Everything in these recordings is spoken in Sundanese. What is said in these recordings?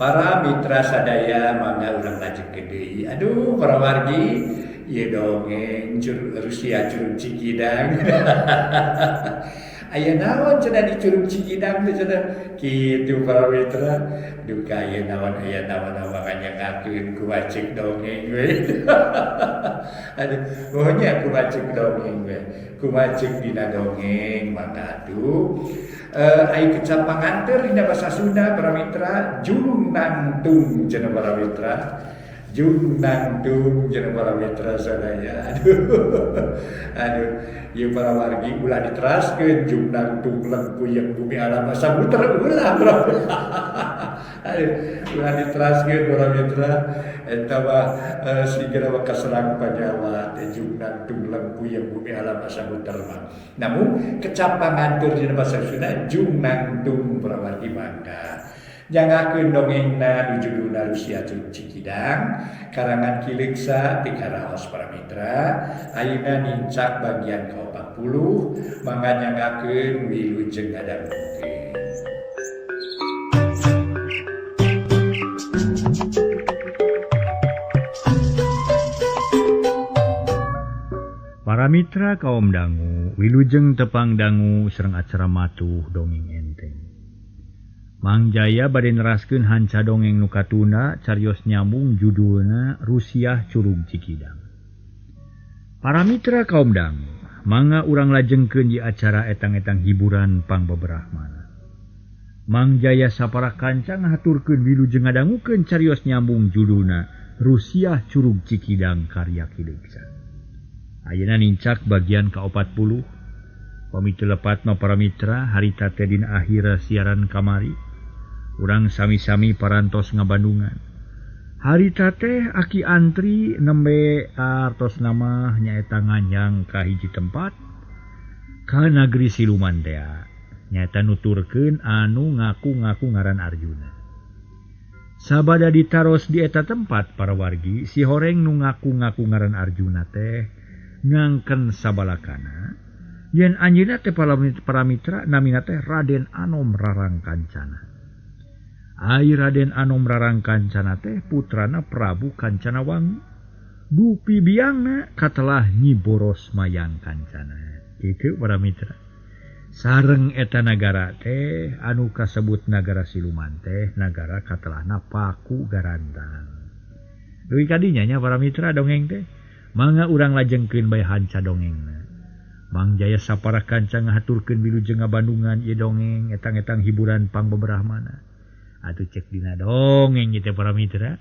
Para mitra sadaya mangga urang lajengkeun deui. Aduh para wargi ieu dongeng Rusia Curug Cikidang. Aya naon cenah di Curug Cikidang teh cenah kitu para mitra. Duka aya naon nganyangakeun ku bacik dongeng we. Aduh, pokoknya ku bacik dongeng we. Ku bacik dina dongeng mangga atuh. Ai kecap panganteur dina basa Sunda para mitra jung nangtung cenah para mitra. Jung nangtung cenah para mitra sadaya. Aduh. Aduh, ieu para wargi ulah diteraskeun jung nangtung lengkuyeng bumi alam asa muter ulah para. Aduh, ulah diteraskeun para mitra eta mah sigana mah kaserang panyawa teh jung nangtung lengkuyeng bumi alam asa muter mah. Namun kecap panganteur dina basa Sunda jung nangtung para wargi mangga. Nyangakeun dongengna nu judulna Rusia Curug Cikidang karangan Ki Leuksa ti Karaos para mitra. Ayeuna nincak bagian ka-40 mangga nyangakeun wilujeng ngadangukeun. Para mitra kaum dangu wilujeng tepang dangu sareng acara matuh dongeng enteng. Mang Jaya bade neraskeun hanca dongeng nu katuna carios nyambung judulna Rusiah Curug Cikidang. Para mitra kaum dangu, mangga urang lajengkeun di acara etang-etang hiburan pangbeberahmana. Mang Jaya sapara kanca ngahaturkeun wilujeng ngadangukeun carios nyambung judulna Rusiah Curug Cikidang karya Ki Leuksa. Ayeuna nincak bagian ka-40. Pami teu lepat mah para mitra harita teh dina akhir siaran kamari. Urang sami-sami parantos ngabandungan. Harita teh Aki Antri nembe artos nama nyaeta nganyang ka hiji tempat ka nagri siluman tea. Nyaeta nuturkeun anu ngaku-ngaku ngaran Arjuna. Sabada ditaros di eta tempat para wargi si horeng nu ngaku-ngaku ngaran Arjuna teh ngangken sabalakana yen anjeunna teh para mitra namina teh Raden Anom Rarangkancana. Ai Raden Anom Rarangkancana teh putrana Prabu Kancanawangi. Dupi biangna katelah Nyi Boros Mayang Kancana. Kitu para mitra. Sareng eta nagara teh anu kasebut nagara siluman teh nagara katelahna Paku Garantang. Dugi kadinya nya para mitra dongeng teh. Mangga urang lajengkeun bae hanca dongengna. Mang Jaya sapara kanca ngahaturkeun wilujeng ngabandungan ieu dongeng etang-etang hiburan pangbeberahmana. Atuh cek dina dongeng ieu teh para mitra.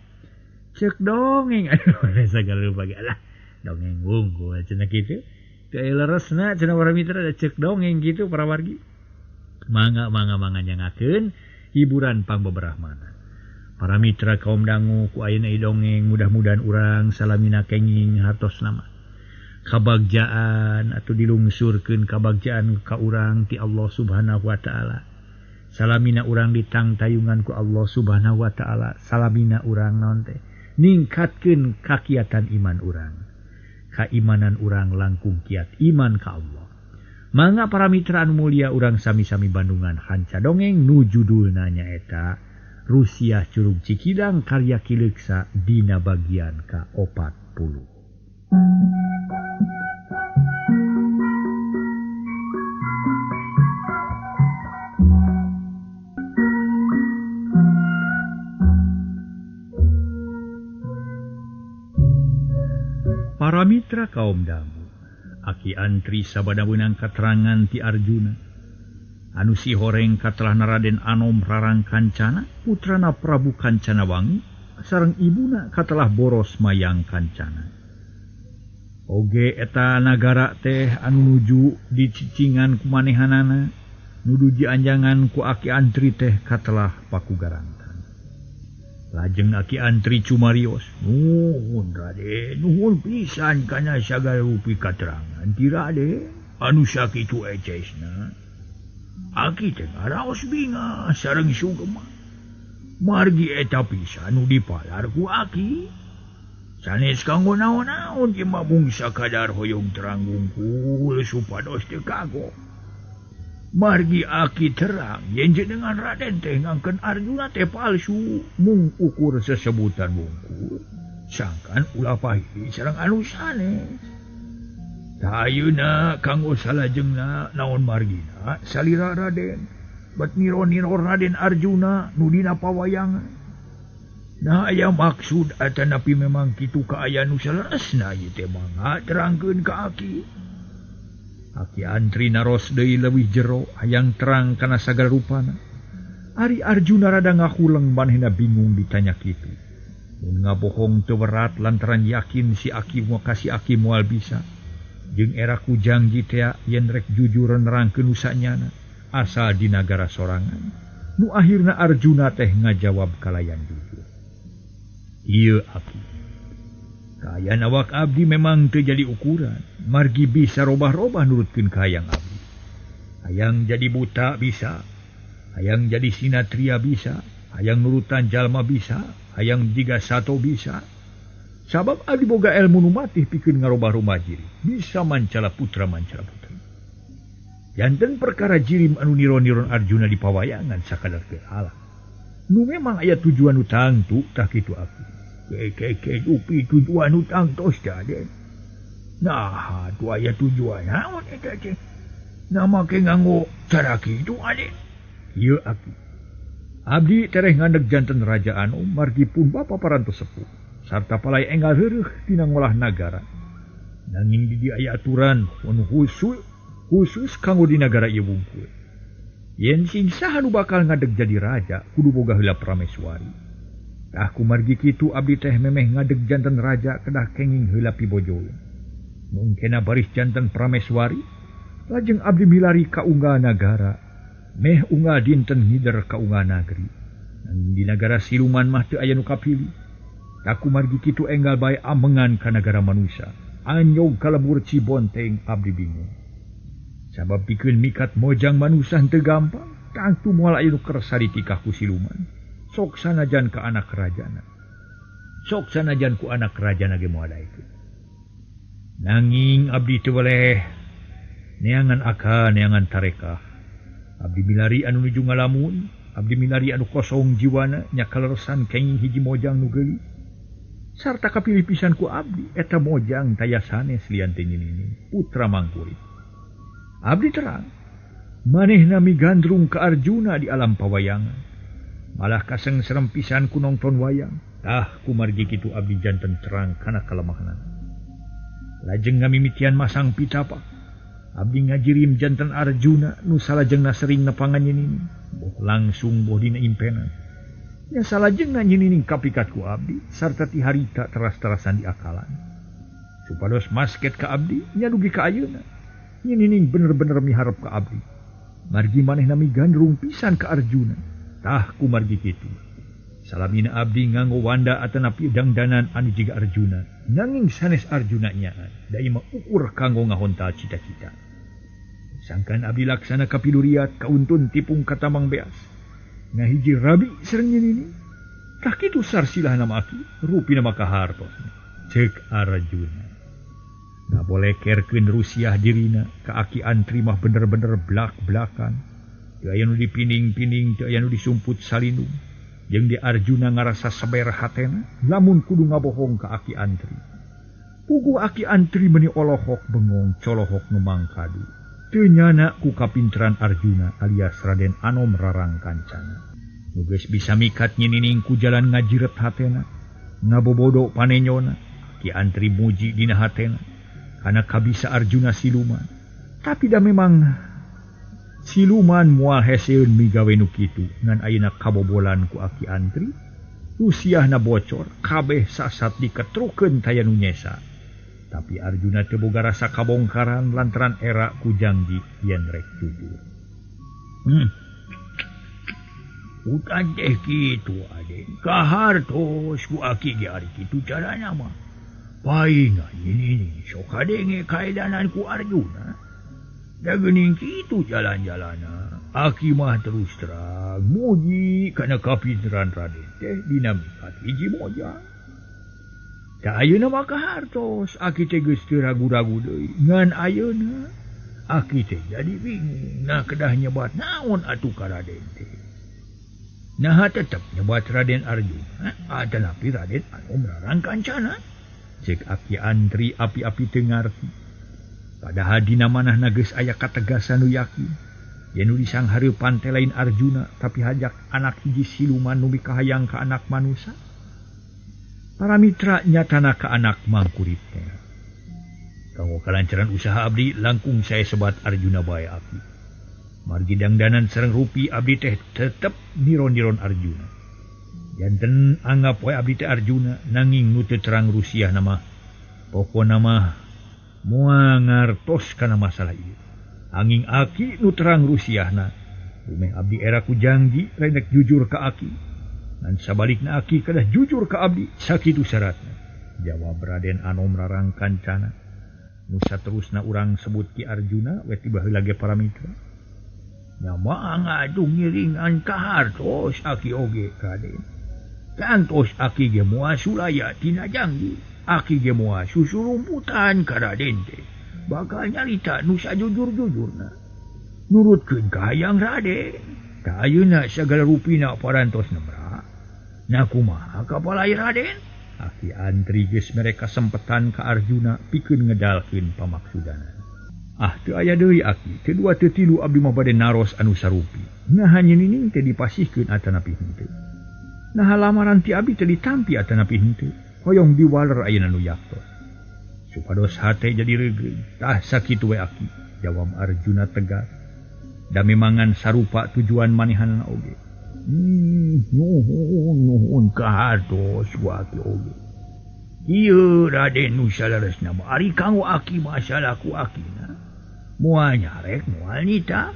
Cek dongeng aduh sagala rupa ge lah dongeng wungkul cenah kitu. Teu aya leresna cenah para mitra cek dongeng kitu para wargi. Mangga mangga mangga nyangakeun hiburan pangbeberahmana. Para mitra kaum dangu ku ayeuna ieu dongeng mudah-mudahan urang salamina kenging hartos nama. Kabagjaan atau dilungsurkeun kabagjaan ka urang ti Allah Subhanahu wa taala. Salamina urang ditangtayungan ku Allah Subhanahu wa taala. Salamina urang naon teh ningkatkeun kakiatan iman urang. Kaimanan urang langkung kiat iman ka Allah. Mangga para mitra anu mulia urang sami-sami bandungan hanca dongeng nu judulna nyaeta Rusiah Curug Cikidang karya Ki Leuksa dina bagian ka-40. Para mitra kaum dangu, Aki Antri sabada meunang katerangan ti Arjuna. Anu si horeng katelahna Raden Anom Rarangkancana, putrana Prabu Kancanawangi, sareng ibuna katelah Boros Mayang Kancana. Oge eta nagara teh anu nuju dicicingan ku manehanana, nuju dianjangan ku Aki Antri teh katelah Paku Garantang. Lajeng Aki Antri cumarios, nuhun Raden, nuhun pisan kana sagala rupi katerangan ti Raden, anu sakitu ecesna. Aki teh ngaraos bingah sareng sugema. Margi eta pisan nu dipalar ku Aki. Sanes kanggo naon-naon ieu mah mung sakadar hoyong terang wungkul supados teu kagok. Margi aki terang yen jenengan Raden teh ngangkeun Arjuna teh palsu mung ukur sesebutan wungkul sangkan ulah pahili sareng anu sanes. Tah ayeuna kanggo salajengna naon margina salira Raden bet niro-niro Raden Arjuna nu dina pawayangan. Nah aya maksud atanapi memang kitu kaayaan nu saleresna ieu teh mangga terangkeun ka aki. Aki Antri naros deui leuwih jero hayang terang kana sagala rupana. Ari Arjuna rada ngahuleng manehna bingung ditanya kitu. Mun ngabohong teu berat lantaran yakin si aki moal ka si aki moal bisa. Jeung era ku janji tea yen rek jujur nerangkeun nu sanyana asal di nagara sorangan. Nu akhirna Arjuna teh ngajawab kalayan jujur. Ieu aki. Kaayaan awak abdi memang teu jadi ukuran. Margi bisa robah-robah nurutkeun ka hayang abdi. Hayang jadi buta bisa, hayang jadi sinatria bisa, hayang nurutan jalma bisa, hayang jiga sato bisa. Sabab abdi boga ilmu nu matih pikeun ngarobah-robah jiri, bisa mancala putra mancala putri. Janten perkara jirim anu niron-niron Arjuna di pawayangan sakadar teu alah. Nu memang aya tujuan nu tangtu tah kitu abdi. Ke upi tujuan nu tangtos teh Aden. Nah, tu aya tujuan naon eta teh? Nah make nganggo cara kitu Aden. Ieu aki. Abdi tereh ngandeg janten raja anu margi pun bapa parantos sepuh sarta palai enggal heureuh dina ngolah nagara. Nanging di dieu aya aturan anu khusus kanggo di nagara ieu wungkul. Yen sing saha nu bakal ngadeg jadi raja kudu boga heula prameswari. Tah kumargi kitu abdi teh memeh ngadeg janten raja kedah kenging heula pibojoeun. Mungkena baris janten prameswari lajeng abdi milari ka unggal nagara meh unggal dinten ngider ka unggal nagri. Nanging di nagara siluman mah teu aya nu kapilih. Tah kumargi kitu enggal bae amengan ka nagara manusia. Anyog kalebur Cibonteng abdi bingung. Sabab pikeun mikat mojang manusia henteu gampang, tangtu moal aya nu kersa ditikah ku siluman. Sok sanajan ka anak rajana. Sok sanajan ku anak rajana ge moal daekeun. Nanging abdi teu weleh neangan akal neangan tarekah. Abdi milari anu nuju ngalamun, abdi milari anu kosong jiwana nya kaleresan kenging hiji mojang nu geulis. Sarta kapilih pisan ku abdi eta mojang taya sanes lian teh nyinining putra Mangkurit. Abdi terang manehna migandrung ka Arjuna di alam pawayangan. Malah kasengserem pisan ku nongton wayang. Tah kumargi kitu abdi janten terang kana kalemahanan. Lajeng ngamimitian masang pitapa. Abdi ngajirim janten Arjuna nu salajengna sering nepangan nyinining. Boh langsung boh dina impenan. Nya salajengna nyinining kapikat ku abdi sarta ti harita teras-terasan diakalan. Supados masket ka abdi nya dugi ka ayeuna. Nyinining bener-bener miharep ka abdi. Margi manehna migandrung pisan ka Arjuna. Tah kumargi kitu. Salamina abdi nganggo wanda atanapi dangdanan anu jiga Arjuna. Nanging sanes Arjuna nyaan, da ieu mah ukur kanggo ngahontal cita-cita. Sangkan abdi laksana kapiduriat kauntun tipung katamang beas. Ngahiji rabi sareng nyinining. Tah kitu sarsilah nama aki, rupina mah kahartos. Ceuk Arjuna. Ngabolekerkeun rusiah dirina ka Aki Antri mah bener-bener blak-blakan. Teu aya nu dipining-pining, teu aya nu disumput salindung. Jeung di Arjuna ngarasa saber hatena lamun kudu ngabohong ka Aki Antri. Puguh Aki Antri meuni olohok bengong colohok nu mangkadu. Teu nyana ku kapinteran Arjuna alias Raden Anom Rarang Kancana. Nu geus bisa mikat nyinining ku jalan ngajiret hatena, ngabobodo panenyona. Aki Antri muji dina hatena kana kabisa Arjuna siluman. Tapi da memang siluman moal heseun migawe nu kitu ngan ayeuna kabobolan ku Aki Antri. Rusiahna bocor kabeh sasat diketrukeun taya nu nyesa. Tapi Arjuna teu boga rasa kabongkaran lantaran era ku janji yen rek jujur. Utan teh kitu Aden. Kahartos ku aki ge ari kitu carana mah. Paingan ini sok kadenge kaedanan ku Arjuna. Da geuning kitu jalan-jalana. Aki mah terus terang muji kana kapinteran Raden teh dina mikat hiji mojang. Da ayeuna mah kahartos aki teh geus teu ragu-ragu deui. Ngan ayeuna Aki teh jadi bingung nah kedah nyebat naon atuh ka Raden teh. Naha tetep nyebat Raden Arjuna atanapi Raden Anom Rarangkancana. Cek Aki Antri api-api teu ngarti. Padahal dina manahna geus aya kategasan nu yakin. Yen nu disanghareupan teh lain Arjuna tapi hajak anak hiji siluman nu mikahayang ka anak manusa. Para mitra nyatana ka anak mangkurip teh. Kanggo kalancaran usaha abdi langkung saya sebat Arjuna bae abdi. Margi dangdanan sareng rupi abdi teh tetep niron-niron Arjuna. Janten anggap wae abdi teh Arjuna nanging nu teu terang rusiah nama. Pokona mah moal ngartos kana masalah ieu. Anging aki nu terang rusiahna. Dumeh abdi era ku janji rek jujur ka aki. Ngan sabalikna aki kedah jujur ka abdi sakitu syaratna. Jawab Raden Anom Rarangkancana. Nu saterusna urang sebut Ki Arjuna we tiba heula ge para mitra. Nya mah ngadu ngiringan ka hartos aki oge Raden. Kantos aki ge moal sulaya tina janggi. Aki ge moal susurumputan ka Raden teh. Bakal nyarita nu sajujur-jujurna. Nurutkeun ka hayang Raden. Ka ayeuna sagala rupina parantos nemra. Nah kumaha kapalai Raden? Aki Antri geus mere kasempetan ka Arjuna pikeun ngedalkeun pamaksudana. Ah teu aya deui aki, teu dua teu tilu abdi mah bade naros anu sarupi. Naha nyenining teh dipasihkeun atanapi henteu. Naha lamaran ti abdi teh ditampi atanapi henteu. Hoyong diwaler ayeuna nu yaktos. Supados hate jadi reugreug. Tah sakitu we aki, jawab Arjuna tegas. Da memangan sarupa tujuan manehanana oge. Nuhun nuhun kahartos ku aki oge. Ieu Raden nu saleresna mah ari kanggo aki masalah ku akina. Moal nyarek moal nita.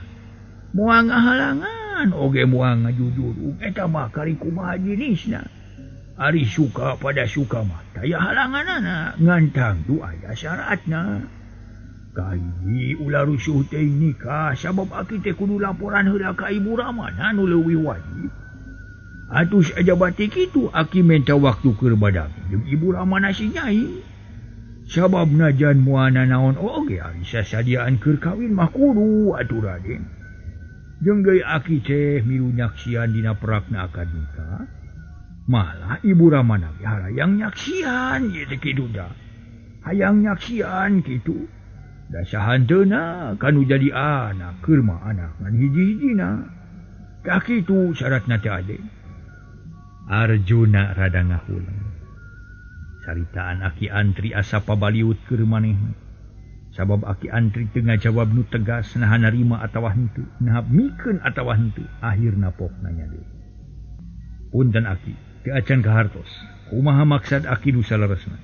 Moal ngahalangan oge moal ngajujurung eta mah kari kumaha jenisna. Ari suka pada suka mah taya halanganana ngan tangtu aya syaratna. Kahiji ulah rusuh teh nikah sabab aki teh kudu laporan heula ka Ibu Ramana nu leuwih wajib. Atus aja batik kitu aki minta waktu keur badag jeung Ibu Ramana si Nyai. Sabab najan moal nanaon oge ari sasadiaan keur kawin mah kudu atuh Raden. Jeung deui aki teh milu nyaksian dina perakna akad nikah. Malah Ibu Ramana ge harayang nyaksian ieu teh kitu da. Hayang nyaksian kitu. Dasa hanteuna kanu jadi anak keur mah anak ngan hiji-hijina. Tah kitu syaratna teh ade. Arjuna rada ngahuleng. Caritaan Aki Antri asa pabaliut keur manehna. Sabab Aki Antri teu ngajawab nu tegas naha narima atawa henteu, naha mikeun atawa henteu, akhirna pok nanya deui. Punten aki, teu acan kahartos. Kumaha maksad aki nu saleresna?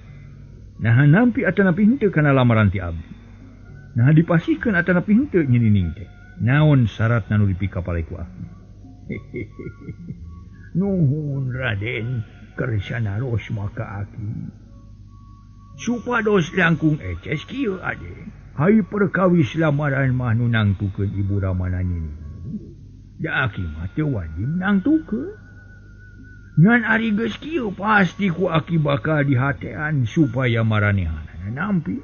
Naha nampi atanapi henteu kana lamaran ti abdi? Naha dipasihkeun atanapi henteu nyinining teh? Naon syaratna nu dipikapalai ku aki? Nuhun Raden, kersa naros maka aki. Supados langkung eces kieu ade. Hai perkawis lamaran mah nu nangtukeun Ibu Ramana nyini. Da aki mah teu wajib nangtukeun. Ngan ari geus kieu pasti ku aki bakal dihatean supaya maranehanana nampi.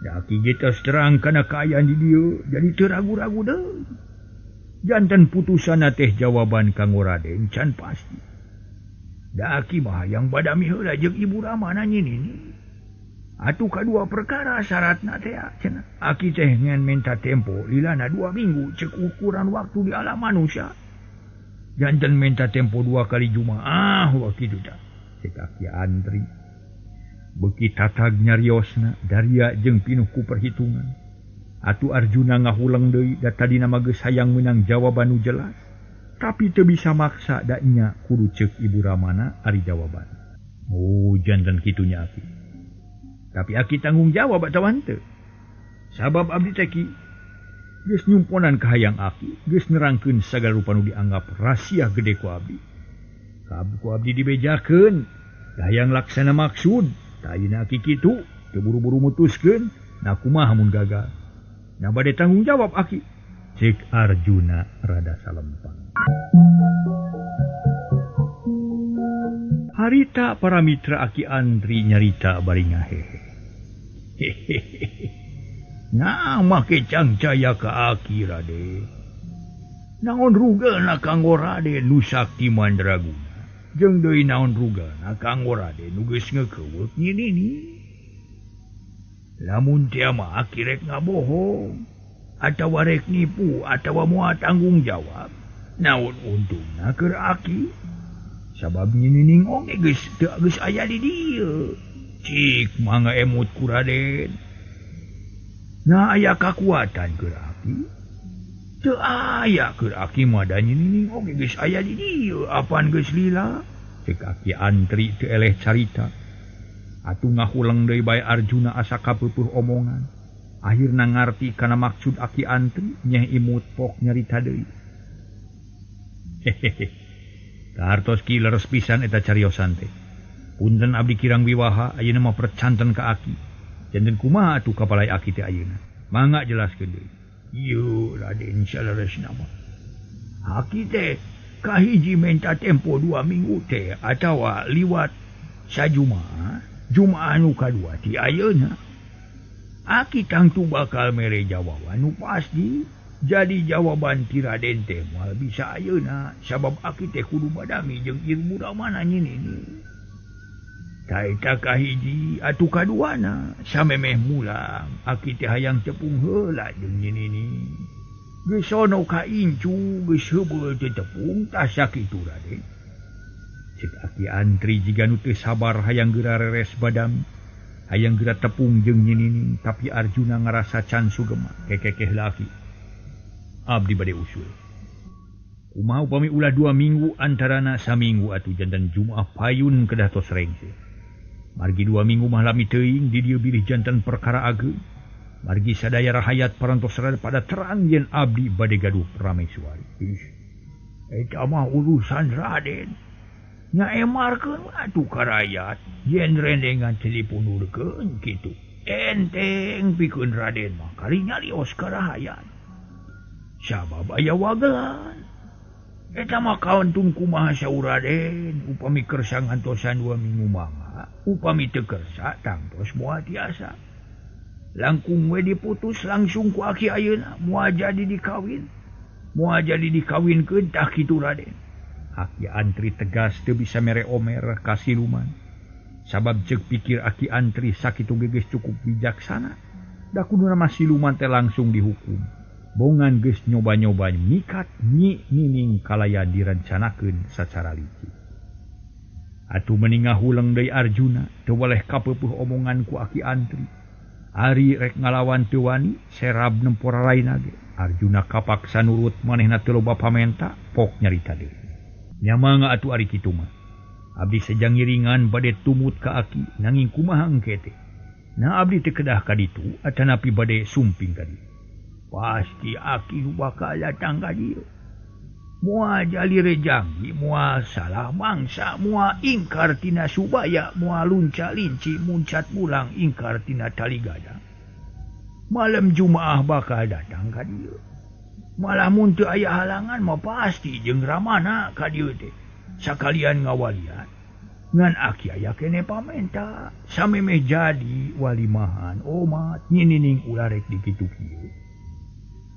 Da aki ge tos terang kana kaayaan di dieu, jadi teu ragu-ragu deui. Janten putusanna teh jawaban kanggo Raden can pasti. Da aki mah hayang badami heula jeung Ibu Ramana nyinini. Atuh kadua perkara syaratna teh cenah. Aki teh ngan minta tempo lilana 2 minggu cek ukuran waktu di alam manusia. Janten minta tempo 2 kali Jumaah waktu itu dah. Cek Aki Antri. Beuki tatag nyariosna daria jeung pinuh ku perhitungan. Atuh Arjuna ngahuleng deui da tadina mah geus hayang meunang jawaban nu jelas. Tapi teu bisa maksa da nya kudu ceuk Ibu Ramana ari jawaban. Oh janten kitu nya aki. Tapi aki tanggung jawab atawa henteu? Sabab abdi teh ki geus nyumponan ka hayang aki, geus nerangkeun sagala rupa nu dianggap rahasia gede ku abdi. Ku abdi dibejakeun, da hayang laksana maksud. Tah ayeuna aki kitu, teu buru-buru mutuskeun, nah kumaha mun gagal? Nah bade tanggung jawab aki. Cek Arjuna rada salempang. Harita para mitra Aki Andri nyarita bari ngahehe. Nah make cangcaya ka aki Raden. Naon rugana kanggo Raden nu sakti mandraguna. Jeung deui naon rugana kanggo Raden nu geus ngeukeut Nyi Nini. Lamun teu mah aki rek ngabohong atawa rek nipu atawa moal tanggung jawab. Naon untungna keur aki? Sabab Nyi Nining oge geus teu geus aya di dieu. Cik mangga emut ku Raden. Nah aya kakuatan keur aki? Teu aya keur aki mah da Nyi Nining oge geus aya di dieu apan geus lila. Cek aki antri teu eleh carita. Atuh ngahuleng deui bae Arjuna asa kapeupuh omongan. Akhirna ngarti kana maksud aki antri nyeh imut pok nyarita deui. Hehehe. Kahartos ki leres pisan eta cariosan teh. Punten abdi kirang wiwaha ayeuna mah percanten ka aki. Janten kumaha atuh kapalai aki teh ayeuna? Mangga jelaskeun deui. Ieu Raden saleresna mah. Aki teh kahiji menta tempo 2 minggu teh atawa liwat sajumaah, Jumaah nu kadua ti ayeuna. Aki tangtu bakal mere jawaban nu pasti. Jadi jawaban ti Raden teh moal bisa ayeuna sabab aki teh kudu badami jeung ilmu ramana Nyi Nini. Taeta kahiji atuh kaduana samemeh mulang aki teh hayang tepung heula jeung Nyi Nini. Geus sono ka incu geus heubeul teu tepung tah sakitu Raden. Cek aki antri jiga nu teu sabar hayang geura reres badami. Hayang geura tepung jeung Nyi Nini tapi Arjuna ngarasa can sugema kekekeh laki. Abdi bade usul. Kumaha upami ulah 2 minggu antarana saminggu atuh jantan Jumaah payun kedah tos rengse. Margi 2 minggu mah lami teuing di dieu bilih jantan perkara ageung. Margi sadaya rahayat parantos pada terang yen abdi bade gaduh prameswari. Ih, eta mah urusan Raden. Nya emarkeun atuh ka rakyat yen rendengan teu dipunurkeun kitu. Enteng pikeun Raden mah kali nyarios ka rahayat. Sabab aya wagelan. Eta mah kaontung kumaha saur Raden upami kersa ngantosan 2 minggu mangga, upami teu kersa tangtos moal tiasa. Langkung we diputus langsung ku aki ayeuna moal jadi dikawin. Moal jadi dikawinkeun tah kitu Raden. Aki antri tegas teu bisa mere omer ka siluman. Sabab ceuk pikir aki antri sakitu ge geus cukup bijaksana. Da kuduna mah siluman teh langsung dihukum. Bongan geus nyoba-nyoba mikat Nyi Nining kalaya direncanakeun sacara licik. Atuh meni ngahuleng deui Arjuna teu weleh kapeupuh omongan ku aki antri. Ari rek ngalawan teu wani serab nempo raraina ge. Arjuna kapaksa nurut manehna teu loba pamenta pok nyarita deui. Nya mangga atuh ari kitu mah. Abdi sejang ngiringan bade tumut ka aki nanging kumaha engke teh. Nah abdi teu kedah ka ditu atanapi bade sumping ka ditu. Pasti aki nu bakal datang ka dieu. Moal jali rejanggi, moal salah mangsa, moal ingkar tina subaya, moal lunca-linci muncat mulang ingkar tina tali gadang. Malam Jumaah bakal datang ka dieu. Malah mun teu aya halangan mah pasti jeung ramana ka dieu teh. Sakalian ngawalian. Ngan aki aya kene pamenta, samemeh jadi walimahan omat Nyi Nining ulah rek dikitu kieu.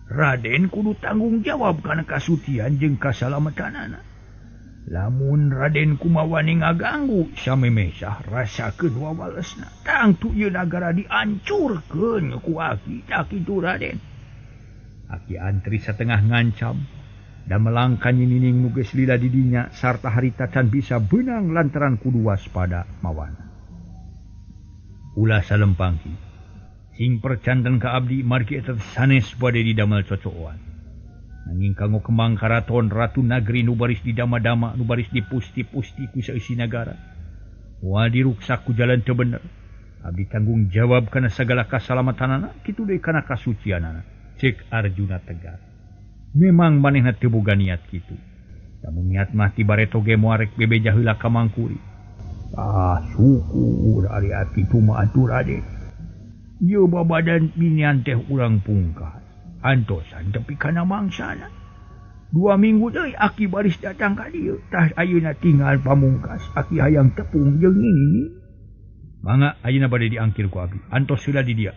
Raden kudu tanggung jawab kana kasucian jeung kasalamatanana. Lamun Raden kumawani ngaganggu samemeh sah rasakeun wawalesna. Tangtu ieu nagara diancurkeun ku aki tah kitu Raden. Aki antri satengah ngancam da melangka Nyi Nining nu geus lila di dinya sarta harita can bisa beunang lantaran kudu waspada mawana. Ulah salempang ki. Sing percanten ka abdi margi eta sanes bade didamel cocoan. Nanging kanggo kembang karaton ratu nagri nu baris didama-dama nu baris dipusti-pusti ku saeusi nagara. Moal diruksak ku jalan teu bener. Abdi tanggung jawab kana sagala kasalamatanana kitu deui kana kasucianana. Cek Arjuna tegas. Memang manehna teu boga niat kitu. Lamun niat mah ti bareto ge moal rek bebeja heula ka Mangkuri. Ah syukur ari kitu mah atuh Raden. Ieu babadan binian teh urang pungkas. Antosan tepi kana mangsana. 2 minggu deui aki baris datang ka dieu. Tah ayeuna tinggal pamungkas aki hayang tepung jeung Nini. Mangga ayeuna bade diangkir ku abdi. Antos heula di dia.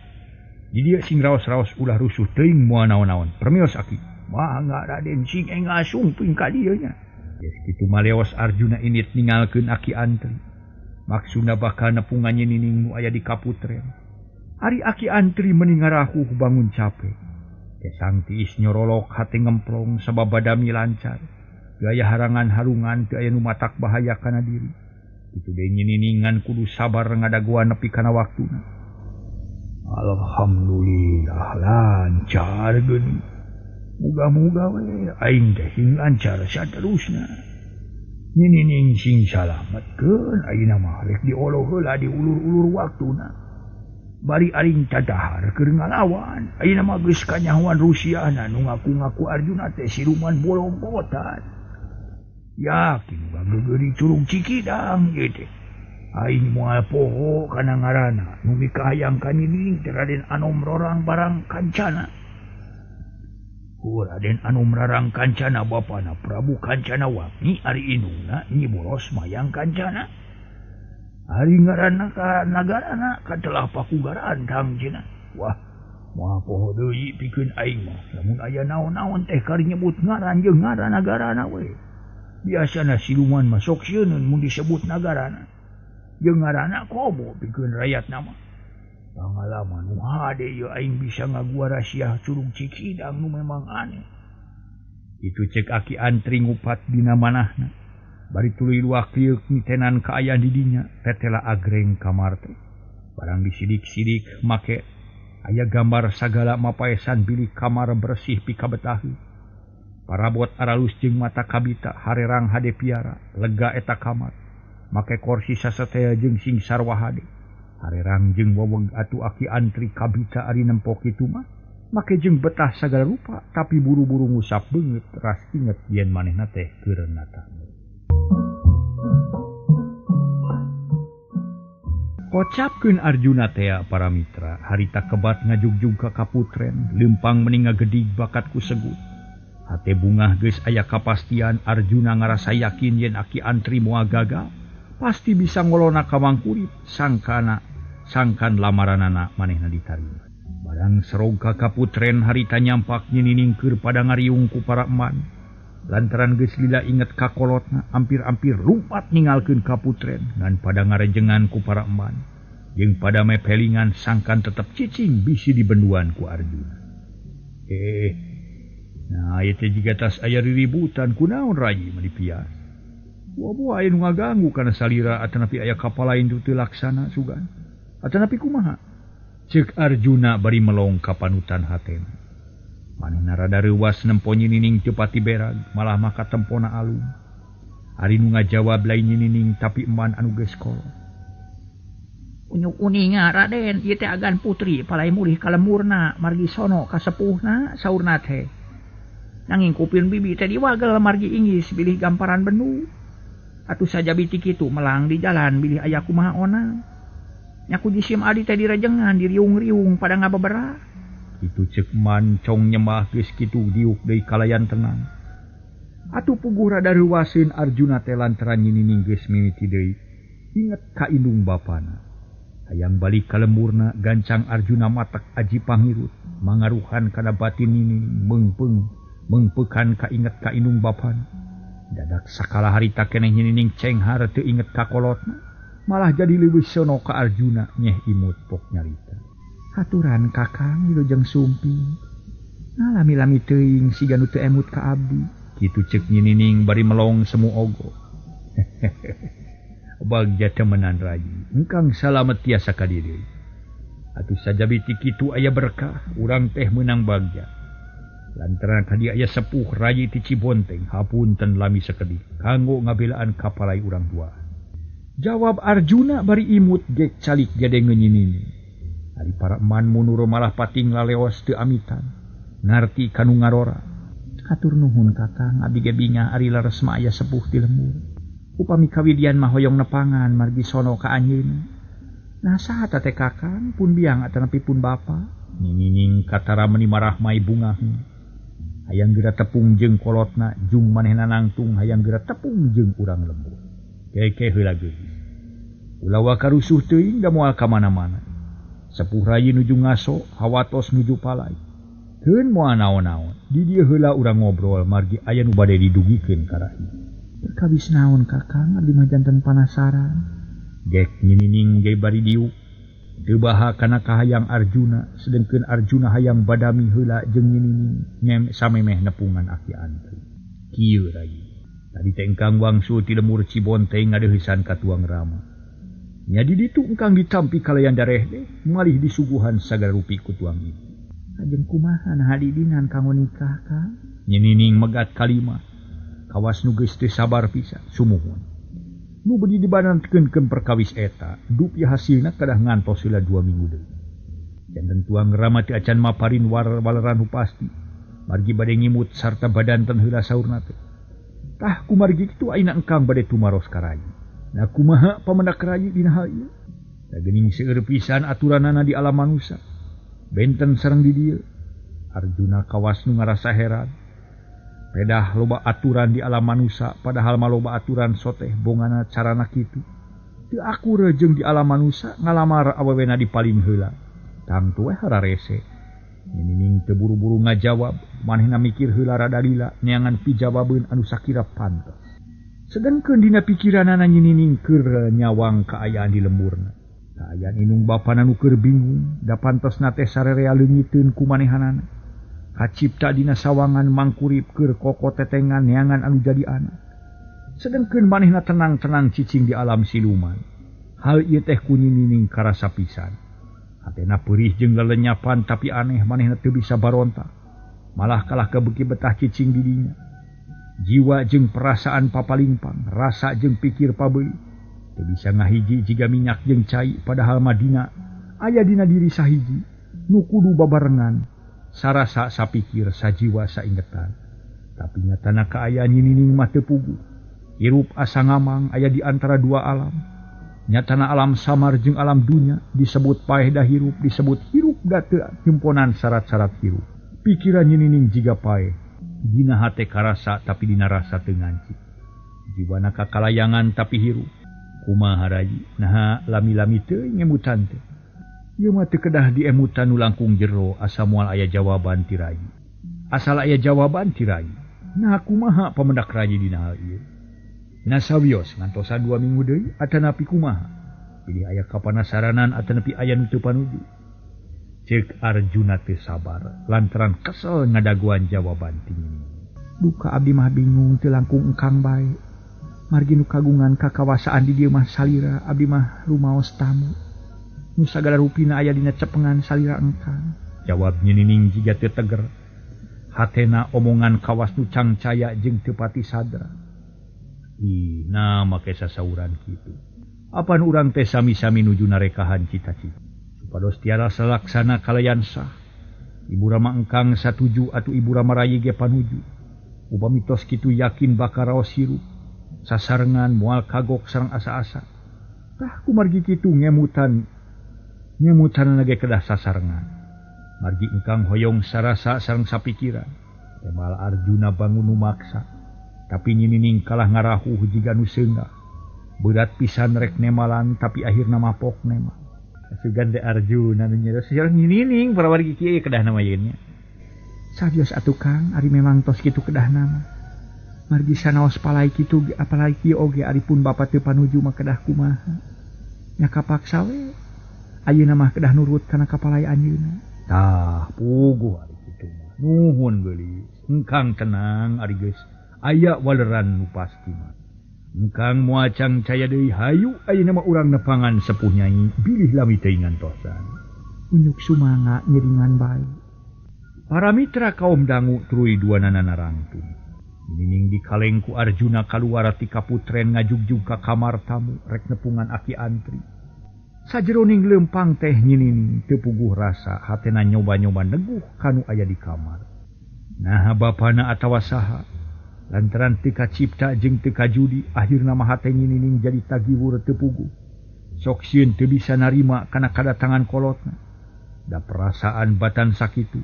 Di dieu sing raos-raos ulah rusuh teuing moal naon-naon. Permios aki. Mangga Raden sing enggal sumping ka dieu nya. Geus kitu maleos Arjuna init ningalkeun Aki Antri. Maksudna bakal nepungan Nyi Nining nu aya di kaputren. Ari Aki Antri meni ngarahuh bangun capek. Kesang tiis nyorolok hate ngemplong sabab badami lancar. Teu aya harangan harungan teu aya nu matak bahaya kana diri. Kitu deui Nyi Nining ngan kudu sabar ngadagoan nepi kana waktuna. Alhamdulillah lancar geuning. Muga-muga we aing teh sing lancar saterusna. Nyi Nining sing salametkeun ayeuna mah rek dioloh heula diulur-ulur waktuna. Bari aing tadahar keur ngalawan. Ayeuna mah geus kanyahoan Rusiana nu ngaku-ngaku Arjuna teh siluman bolongkotan. Yakin muga gegeuri curug Cikidang ieu teh. Aing moal poho kana ngaranna nu mikahayang ka Nyi Nining teh Raden Anom Rorang Barang Kancana. Ku Raden Anom Rarang Kancana bapana Prabu Kancana Wangi ari indungna Nyi Boros Mayang Kancana. Ari ngaranna ka nagarana katelah Pakugarantang cenah. Wah, moal poho deui pikeun aing mah. Lamun aya naon-naon teh kari nyebut ngaran jeung ngaran nagarana we. Biasana siluman mah sok sieun mun disebut nagarana. Jeung ngaranna komo pikeun rayatna mah. Pangalaman nu hade ieu aing bisa ngaguar rahasia curug Cikidang nu memang aneh. Itu cek Aki Antri ngupat dina manahna. Bari tuluy luak lieuk mitenan kaayaan di dinya tetela agreng kamar teh. Barang disidik-sidik make aya gambar sagala mapaesan bilik kamar bersih pikabetaheun. Parabot aralus jeung mata kabita harerang hade piara lega eta kamar. Make korsi sasetea jeung sing sarwa hade. Harerang jeung weweg atuh Aki Antri kabita ari nempo kitu mah. Make jeung betah sagala rupa tapi buru-buru ngusap beungeut ras inget yen manehna teh keur natamu. Kocapkeun Arjuna tea para mitra harita kebat ngajugjug ka kaputren leumpang meni ngagedig bakat ku segut. Hate bungah geus aya kapastian Arjuna ngarasa yakin yen Aki Antri moal gagal pasti bisa ngolona ka Mangkurip sangkana sangkan lamaranana manehna ditarima. Barang serog ka kaputren harita nyampak Nyi Nining keur pada ngariung ku para eman. Lantaran geus lila inget ka kolotna ampir-ampir lumpat ningalkeun kaputren ngan pada ngarejengan ku para eman jeung pada mepelingan sangkan tetep cicing bisi dibenduan ku Arjuna. Nah ieu teh jiga tas aya riributan kunaon rayi mah dipias. Buah-buah aya nu ngaganggu kana salira atanapi aya kapal lain teu laksana sugan. Atanapi kumaha? Ceuk Arjuna bari melong ka panutan hatena. Manehna rada reuwas nempo Nyi Nining teu pati berag, malah mah katempona alum. Ari nu ngajawab lain Nyi Nining tapi eman anu geus kolot. Unyuk uninga Raden, ieu teh agan putri palai mulih ka lemurna margi sono ka sepuhna saurna teh. Nanging kupin bibi teh diwagel margi inggis bilih gamparan benu. Atuh sajabi ti kitu melang di jalan bilih aya kumaha ona. Nyaku jisim adi teh direjengan diriung-riung pada ngabebera. Itu cek mancong nyembah geus kitu diuk deui kalayan tenang. Atuh puguh rada reuwaseun Arjuna teh lantaran Nyi Nining geus mimiti deui inget ka indung bapana. Hayang balik ka lemburna gancang Arjuna matak aji pangirut mangaruhan kana batin Nyi Nining meungpeung meungpeukan ka inget ka indung bapana. Dadak sakala harita keneh Nyi Nining cenghar teu inget ka kolotna malah jadi leuwih sono ka Arjuna nyeh imut pok nyarita. Aturan kakang wilujeng sumping. Nah lami-lami teuing siga nu teu emut ka abdi. Kitu ceuk Nyi Nining bari melong semu ogo. Bagja temenan rayi, engkang salamet tiasa ka diri. Atuh sajabi ti kitu aya berkah, urang teh meunang bagja. Lantaran ka dieu aya sepuh rayi ti Cibonteng, hapunten lami sakedik kanggo ngabelaan kapalai urang dua. Jawab Arjuna bari imut gek calik gadengeun Nyi Nining. Ari para eman munur malah pating laleos teu amitan. Ngarti kanu ngarora. Hatur nuhun kakang, abdi ge bingah ari leres mah aya sepuh di lembur. Upami kawidian mah hoyong nepangan margi sono ka anjeunna. Nah saha teh kakang, pun biang atanapi pun bapa? Nyi Nining katara meni marah mai bungahna. Hayang geura tepung jeung kolotna, jung manehna nangtung hayang geura tepung jeung urang lembur. Keke heula geulis. Ulah waka rusuh teuing da moal ka mana-mana. Sepuh rayi nuju ngaso, hawatos nuju palai. Keun moal naon-naon, di dieu heula urang ngobrol margi aya nu bade didugikeun ka rayi. Perkawis naon Kakang, abdi mah janten panasaran. Gek nyinining ge bari diuk. Teu baha kana kahayang Arjuna, sedengkeun Arjuna hayang badami heula jeung nyinining nyem samemeh nepungan Aki Antri. Kieu rayi. Tadi teh engkang wangsul ti lemur Cibonteng ngadeuheusan ka Tuang Rama. Nya di ditu engkang ditampi kalayan dareh teh malih disuguhan sagala rupi ku tuang ibu. Ajeng kumaha naha didinan kanggo nikah Kang? Nyinining megat kalima. Kawas nu geus teu sabar pisan sumuhun. Nu beudi dibanankeun perkawis eta, dupi hasilna kadah ngantos heula 2 minggu deui. Janten Tuang Rama teu acan maparin waleran nu pasti. Margi bade ngimut sarta badanten heula saurna teh. Tah kumargi kitu ayeuna engkang bade tumaros ka rayi. Nah kumaha pamendak rayi dina hal ieu? Da geuning seueur pisan aturanana di alam manusa. Benten sareng di dieu. Arjuna kawas nu ngarasa heran. Pedah loba aturan di alam manusa padahal mah loba aturan soteh bongana carana kitu. Teu akur jeung di alam manusa ngalamar awewena di paling heula. Tangtu we hararese. Nining teu buru-buru ngajawab, manehna mikir heula rada lila neangan pijawabeun anu sakira pantes. Sedengkeun dina pikiranana nyinining keur nyawang kaayaan di lemburna. Kaayaan inung bapana nu keur bingung, da pantesna teh sarerea leungiteun ku manehanana. Kacipta dina sawangan mangkurip keur koko tetengan neangan anu jadi anak. Sedengkeun manehna tenang-tenang cicing di alam siluman. Hal ieu teh ku nyinining karasa pisan. Hatena perih jeung lelenyapan tapi aneh manehna teu bisa barontak. Malah kalah kabeuki betah cicing di dinya. Jiwa jeung perasaan papalingpang, rasa jeung pikir pabeuli. Teu bisa ngahiji jiga minyak jeung cai padahal mah dina aya dina diri sahiji nu kudu babarengan. Sarasa sapikir sajiwa saingetan. Tapi nyatana kaayaan nyinining mah teu puguh. Hirup asa ngamang aya di antara dua alam. Nyatana alam samar jeung alam dunya disebut paeh da hirup, disebut hirup da teu jemponan syarat-syarat hirup. Pikiran nyinining jiga paeh, dina hate karasa tapi dina rasa teu nganci. Jiwana kakalayangan tapi hirup. Kumaha rayi, naha lami-lami teuing ngemutan teh. Ieu mah teu kedah diemutan nu langkung jero asa moal aya jawaban ti rayi. Asal aya jawaban ti rayi. Naha kumaha pamendak rayi dina hal ieu? Nasawios ngantosan 2 minggu deui atanapi kumaha? Pilih aya kapanasaranan atanapi aya nu teu panuju. Ceuk Arjuna teu sabar lantaran kesel ngadaguan jawaban ti nyinining. Duka abdi mah bingung teu langkung engkang bae. Margi nu kagungan kakawasaan di dieu mah salira abdi mah rumaos tamu. Nu sagala rupina aya dina cepengan salira engkang. Jawab nyinining jiga teu teger. Hatena omongan kawas nu cangcaya jeung teu pati sadra. Ih, nah make sasauran kitu. Apan urang teh sami-sami nuju narekahan cita-cita. Supados tiara salaksana kalayan sah. Ibu Rama engkang satuju atuh Ibu Rama rayi ge panuju. Upami tos kitu yakin bakal raos hirup. Sasarengan moal kagok sareng asa-asa. Tah kumargi kitu ngemutan ge kedah sasarengan. Margi engkang hoyong sarasa sareng sapikiran. Temal Arjuna bangun nu maksa. Tapi nyinining kalah ngarahuh jiga nu seungah. Berat pisan rek nemalan tapi akhirna mapok nema. Sugan teh Arjuna nu nyero sareng nyinining parawargi kieu kedah nama yeun nya. Sawios atuh Kang, ari memang tos kitu kedah nama. Margi sanaos palai kitu apalagi oge ari pun bapa teu panuju mah kedah kumaha. Nya kapaksa we. Ayeuna mah kedah nurut kana kapalai anjeunna. Tah puguh ari kitu mah. Nuhun geulis. Engkang tenang ari geus aya waleran nu pasti mah. Engkang moal cangcaya deui hayu ayeuna mah urang nepangan sepuh nyai bilih lami teuing ngantosan. Unjuk sumanga ngiringan bae. Para mitra kaum dangu tuluy duanana narangtung. Nining dikaleng ku Arjuna kaluar ti kaputren ngajugjug ka kamar tamu rek nepungan Aki Antri. Sajeroning leumpang teh nyinining teu puguh rasa hatena nyoba-nyoba neguh kanu aya di kamar. Naha bapana atawa saha? Lantaran teu kacipta jeung teu kajudi akhirna mah hate nyinining jadi tagiwur teu puguh. Sok sieun teu bisa narima kana kadatangan kolotna. Da perasaan batan sakitu.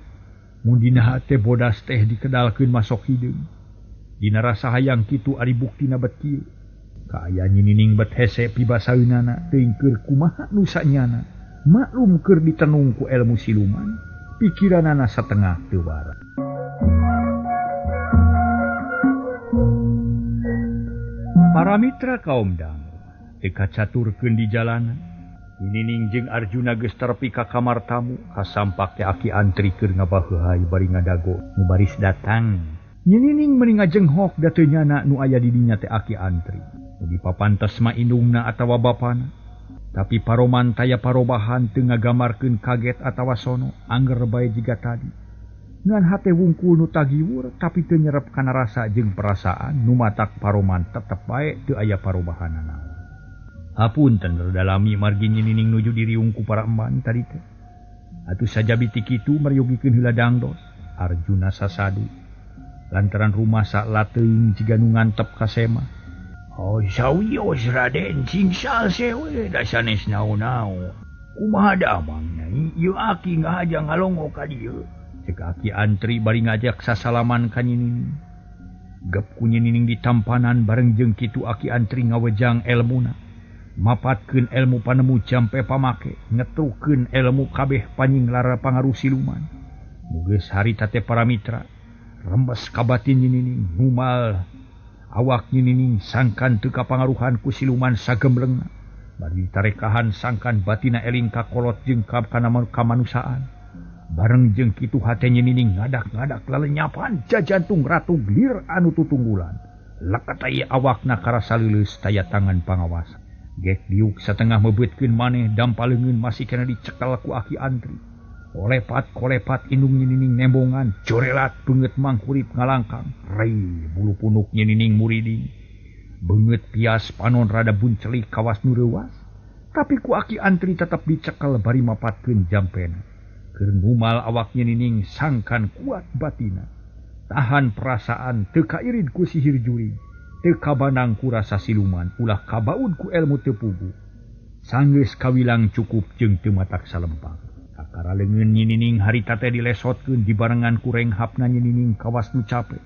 Mun dina hate bodas teh dikedalkeun masok hideung. Dina rasa hayang kitu ari buktina bet kieu. Kaayaan nyinining bet hese pibasaeunana teuing keur kumaha nu sanyana. Maklum keur ditenung ku ilmu siluman, pikiranana satengah teu waras. Para mitra kaum dangu teu kacaturkeun di jalanan. Nining jeung Arjuna geus terepi ka kamar tamu, kasampak teh Aki Antri keur ngabaheuhay bari ngadago nu baris datang. Nining meuni ngajenghok da teu nyana nu aya di dinya teh Aki Antri. Nu dipapantes mah indungna atawa bapana. Tapi paroman taya parobahan teu ngagamarkeun kaget atawa sono, angger bae jiga tadi. Ngan hate wungkul nu tagiwur tapi teu nyerep kana rasa jeung perasaan nu matak paroman tetep bae teu aya parobahanana. Hapunten dalami margi nyining nuju diriung ku para emban tadi teh. Atuh sajabi ti kitu meryogikeun heula dangdos Arjuna sasadu. Lantaran rumasa lateuing jiga nu ngantep ka sema. Oh sawios Raden sing salse we da sanes naon-naon. Kumaha damang nyai ieu aki ngahaja ngalongo ka dieu. Cek Aki Antri bari ngajak sasalaman ka Nyining. Gep ku Nyining ditampanan bareng jeung kitu Aki Antri ngawejang elmuna. Mapatkeun elmu panemu jampe pamake, ngetrukeun elmu kabeh panyinglara pangaruh siluman. Nu geus harita teh para mitra, rembes ka batin Nyining, numal awak Nyining sangkan teu kapangaruhan ku siluman sagemblengna. Bari tarekahan sangkan batina eling ka kolot jeung ka kamanusiaan. Bareng jeung kitu hate Nyining ngadak-ngadak lalenyapan jajantung ratu glir anu tutunggulan. Leket awakna karasa leuleus taya tangan pangawasa. Gek diuk satengah mebeutkeun maneh dampa leungeun masih kena dicekel ku Aki Antri. Kolepat kolepat indung Nyining nembongan, jorelat beungeut mangkurip ngalangkang. Rei bulu punuk Nyining muriding. Beungeut pias panon rada buncelik kawas nu reuwas. Tapi ku Aki Antri tetep dicekel bari mapatkeun jampena. Keur ngumal awak Nyining sangkan kuat batina. Tahan perasaan teu kairid ku sihir jurig. Teu kabanang ku rasa siluman, ulah kabaud ku elmu teu pugu. Sanggeus kawilang cukup jeung teu matak salempang. Kakara leungeun Nyining harita teh dilesotkeun dibarengan ku renghapna Nyining kawas nu cape.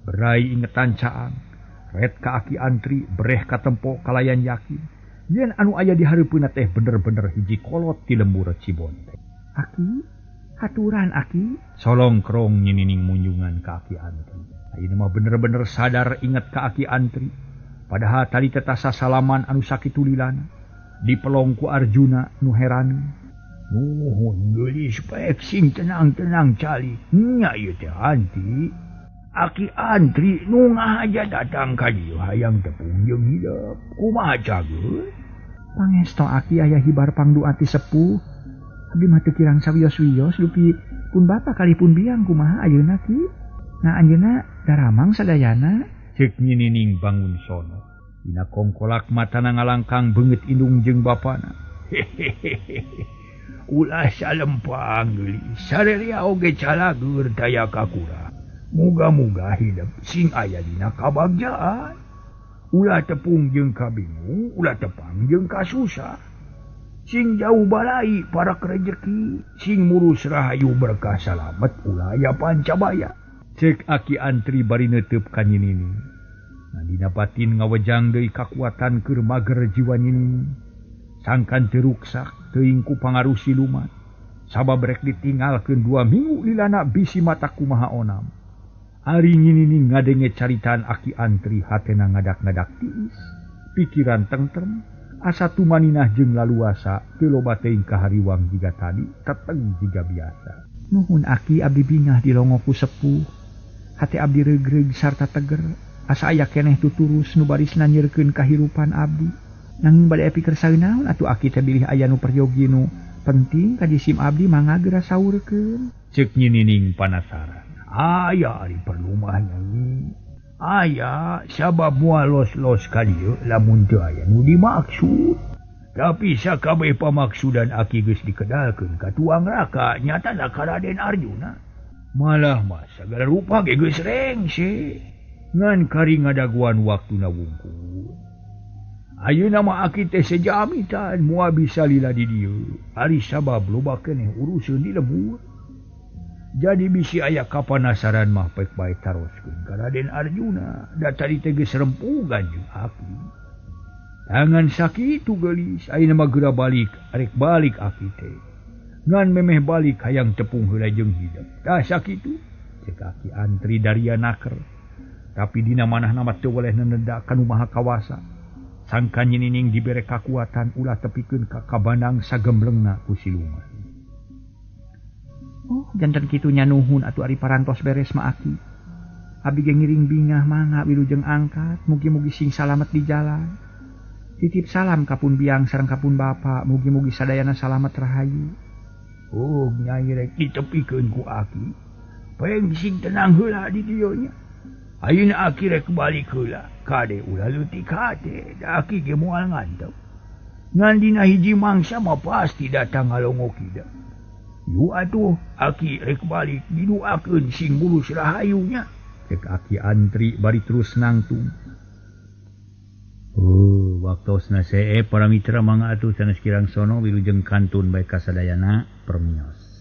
Berai ingetan caang, ret ka Aki Antri breh katempo kalayan yakin yen anu aya di hareupeunna teh bener-bener hiji kolot ti lembur Cibonte. Aki, haturan Aki, solongkrong Nyining munjungan ka Aki Antri. Ayeuna mah bener-bener sadar inget ka Aki Antri. Padahal tadi teh sasalaman anu sakitu lilana dipelong ku Arjuna nu heran. Nuhun geulis paek sing tenang-tenang cali. Nya ieu teh Antri. Aki Antri nu ngahaja datang ka dieu hayang tepung jeung hidep. Kumaha cageut? Pangesto Aki aya hibar pangdua ti sepuh. Abdi mah teu kirang sawios-wios dupi pun bapa kali pun biang kumaha ayeuna ki? Nah anjeunna daramang sadayana. Cek Nyining bangun sono. Dina kongkolak matana ngalangkang beungeut indung jeung bapana. Hehehe. Ulah salempang geulis, sarerea oge calageur daya kakura. Muga-muga hidep sing aya dina kabagjaan. Ulah tepung jeung kabingung, ulah tepang jeung kasusah. Sing jauh balai para rejeki, sing murus rahayu berkah salamet ulah aya pancabaya. Cek Aki Antri bari neuteub ka Nyining. Nah dina batin ngawejang deui kakuatan keur mager jiwa Nyining. Sangkan teu ruksak teuing ku pangaruh siluman. Sabab rek ditinggalkeun 2 minggu lilana bisi mata kumaha onam. Ari Nyining ngadenge caritaan Aki Antri hatena ngadak-ngadak tiis, pikiran tentrem, asa tumaninah jeung laluasa teu loba teuing kahariwang jiga tadi, teteng jiga biasa. Nuhun Aki, abdi bingah dilongo ku sepuh. Hate abdi regreg sarta teger, asa aya keneh tuturus nu baris nanyirkeun kahirupan abdi. Nanging bade pikir saeunaon atuh Aki teh bilih aya nu peryogi nu penting ka jisim abdi mangga geura saurkeun. Ceuk Nyining panasaran. Aya ari perlu mah nyai. Aya sabab moal los-los ka dieu lamun teu aya nu dimaksud. Tapi sakabeh pamaksudan Aki geus dikedalkeun ka tuang raka nyatana ka Raden Arjuna. Malah mah sagala rupa ge geus rengse. Ngan kari ngadaguan waktuna wungkul. Ayeuna mah Aki teh sejamitan moal bisa lila di dieu. Ari sabab loba keneh uruseun di lembur. Jadi bisi aya kapanasaran mah pek bae taroskeun ka Raden Arjuna. Da tadi teh geus rempugan jeung Aki. Angan sakitu geulis ayeuna mah geura balik arek balik aki teh. Ngan memeh balik hayang tepung heula jeung hidep. Tah sakitu cek Aki Antri daria naker. Tapi dina manahna mah teu weleh nenedak ka nu maha kawasa. Sangka Nyi Nining dibere kakuatan ulah tepikeun ka kabanang sagemblengna ku siluman. Oh, janten kitu nya nuhun atuh ari parantos beres mah aki. Abi ge ngiring bingah mangga wilujeng angkat, mugi-mugi sing salamet di jalan. Titip salam ka pun biang sareng ka pun bapa, mugi-mugi sadayana salamet rahayu. Oh, nyai rek ditepikeun ku aki. Peng sing tenang heula di dieu nya. Ayeuna aki rek balik heula. Kade ulah leutik hate, da aki ge moal ngantep. Ngan dina hiji mangsa mah pasti datang ngalongok hidep. Yu atuh aki rek balik diduakeun sing mulus rahayu nya. Cek Aki Antri bari terus nangtung. Oh, waktosna see para mitra mangga atuh sanes kirang sono wilujeng kantun bae kasadayana permios.